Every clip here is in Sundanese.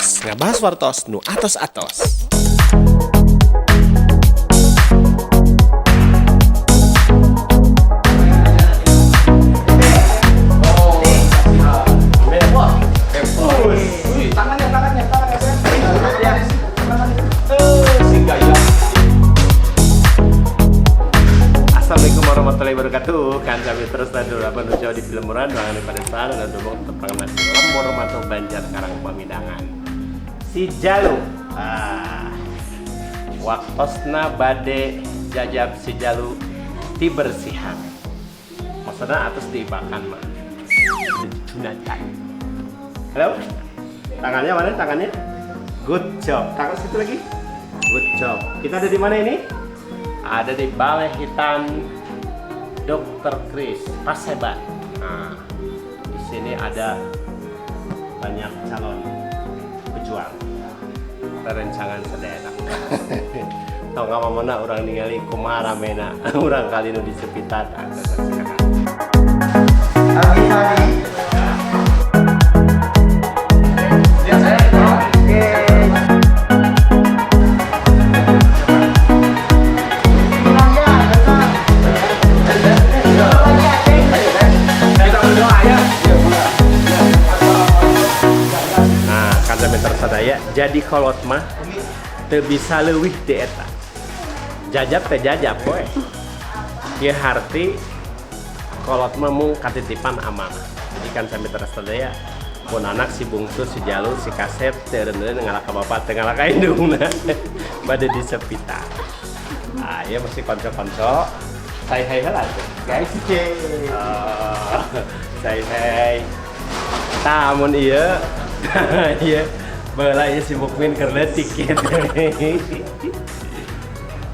Podcast ngabahas wartos nu atos-atos. Tangannya, tangannya, tangannya. Assalamualaikum warahmatullahi wabarakatuh. Kan kami terus dan jauh di Pilemuran, ruangan di Padesaan, dan dukung tepangan di Lembur Mantu Banjar Karang Pamidangan. Si Jalu. Ah. Waktosna bade jajab si Jalu dibersihan. Maksudnya atas dibakan mah. Dicunacan. Halo? Tangannya mana tangannya? Good job. Tangan situ lagi. Good job. Kita ada di mana ini? Ada di Balai Hitan Dr. Chris Paseban. Nah, di sini ada banyak calon pejuang. Perencangan sadayana. Tong ka mana urang ningali kumaha ramena urang kali nu disepitan. Nah, kanca meter sadaya jadi kolot mah teu bisa leuwih ti eta. Jajab teh jajab we. Ieu harti kolot mah mung katitipan amanah. Jadi kanca meter sadaya pun anak si bungsu, si Jalu, si Kasep teu eureun ngalaka bapak teu ngalaka indungna. Bade disepitan. Ah, ieu mesti konco-konco. Say hi heula tuh, guys. Oh, say hi. Tah mun ieu ieu baheula ieu si Mukmin keur leutik gitu.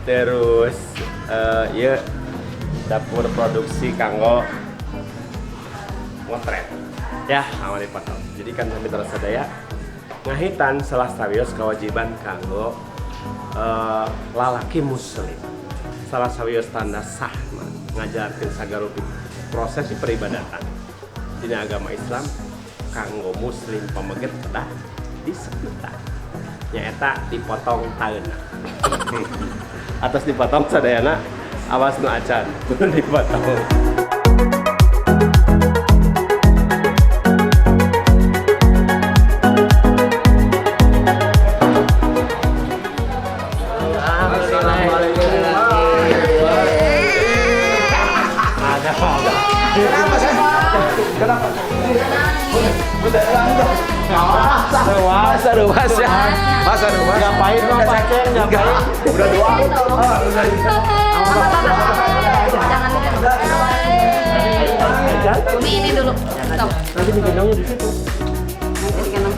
Terus ieu dapur produksi kanggo motret. Ya, awal dipotong. Jadi kan sampai terus sadaya ngahitan salah sawios kewajiban kanggo lalaki muslim. Salah sawios tanda sah ngajarkeun sagarupi proses peribadatan dina agama Islam kanggo muslim pameget kedah disepitan. Nyaeta dipotong taeuna. Atas dipotong sadayana awas nu acan dipotong. Ada apa? Kenapa sih? Kenapa? Masa ruas ya? Masa ruas? Ngapain lo Pak Ceng? Ngapain? Udah doa. Jangan. Umi ini dulu. Stop. Nanti digendongnya di situ. Nanti digendong.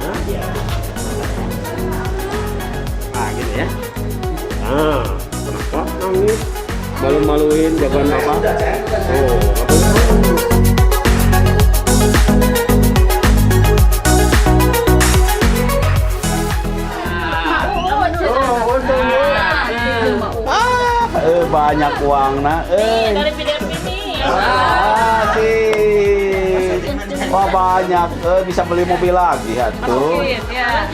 Nah, ya. Ah, gitu ya. Nah, kenapa nangis? Malu-maluin jagoan bapak. Oh, Banyak uang nah. Dari PDP nih. Ah, sih. Wah banyak, bisa beli mobil lagi ya tuh. Ya.